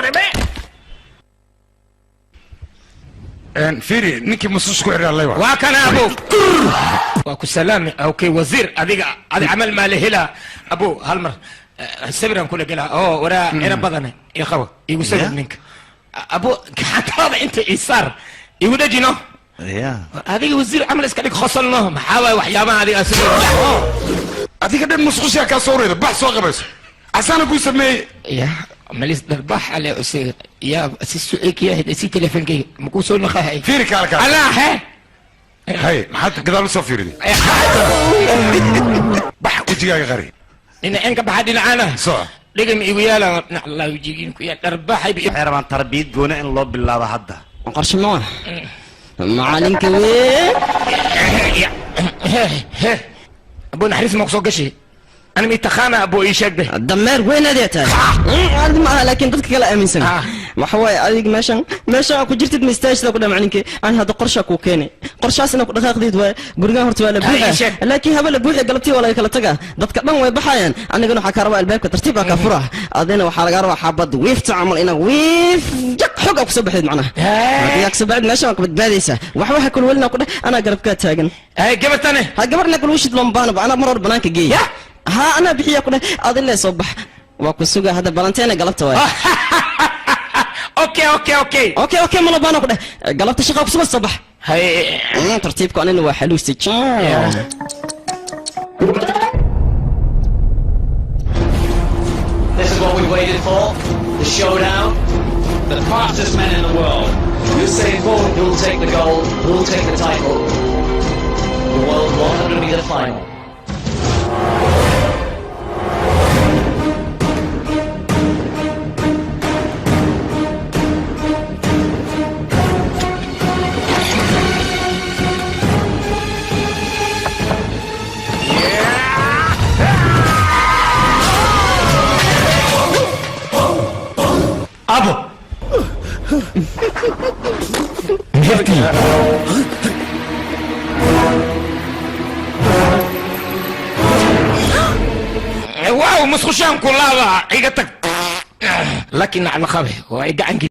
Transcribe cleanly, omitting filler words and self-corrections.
Baby. Fiiri, ninkii musus ku xidhaa lay. Waa kana, abo, waa ku salaami. Okay, wasiir, adiga adi camal maa la helaa, abo? Hal mar sawiraan kula gelaa oo waraa era badane ii qabo, igu sawir ninka, abo. Gacantaada inta ii saar, igu dhejino. Adiga wasiir camal iska dhig, khosolno. Maxaa waay waxyaabaha adiga Adiga dhan musqushaa kaa soo reeda. Bax, soo qabayso, asaana kuu sameeyey. Ya malis darbax ale usiga ya si sucikiya si telefonkeyga makuu soo naqahay. Fiiri, kaala kaala. Alaa he. Hay, maxaad gadaal usoo fiiriday? Bax, wejigaaga qari. Dhinaceen ka baxa, dhinacana. Soo dhigam igu yaala naclaa wejigiin ku yaal dharbaxay. Waxay rabaan tarbiyad gooni in loo bilaabo hadda. Qorshe ma macalinka weyn. Abo, naxariis ma kusoo gashay? Ana mi taqaana, abo? Ii sheeg be. Dameer weyn adee tahay. Adi ma aha, laakiin dadka kale aaminsan. Waxa waaye, adiga meeshan ku jirtid ma istaajida ku dha. Macalinkii aan hadda qorshaa kuu keenay, qorshaas inaa ku dhaqaaqdeed waaye. Gurigan horta waa la buuxa, laakiin haba la buuxa, galabtii waa laga kala tagaa, dadka dhan way baxayaan. Anigana waxaa kaa rabaa albaabka tartiib baa kaa fura. Adina waxaa lagaa rabaa xabad wiifta camal inaa wiif jaq xog aa kusoo baxdeed. Macnaha haddii aa kusoo baxdeed, meeshan waa ka badbaadaysaa. Waxba ha kulwelina ku dheh, anaa garabkaa taagan. Gabartane? Ha, gabarna kulwishid looma baanaba, anaa mar hor banaanka geey. Ha, anaa bixiya ku dheh. Adin lee soo bax, waa ku suga hadda. Balanteena galabta waay. Okay. Okay, malo baana ku dheh, galabta shaqa kusuga, soo bax. Hay. Tartiibku anina waa xaluusi. This is what we waited for. The showdown. The fastest man in the world. Usain Bolt. Who'll take the gold? Who'll take the title? The world 100 meter final. Abo, mehertii. Waaw, musqushaan ku laaba, iga tag. Laakiin nacla qabe waa i gacanki.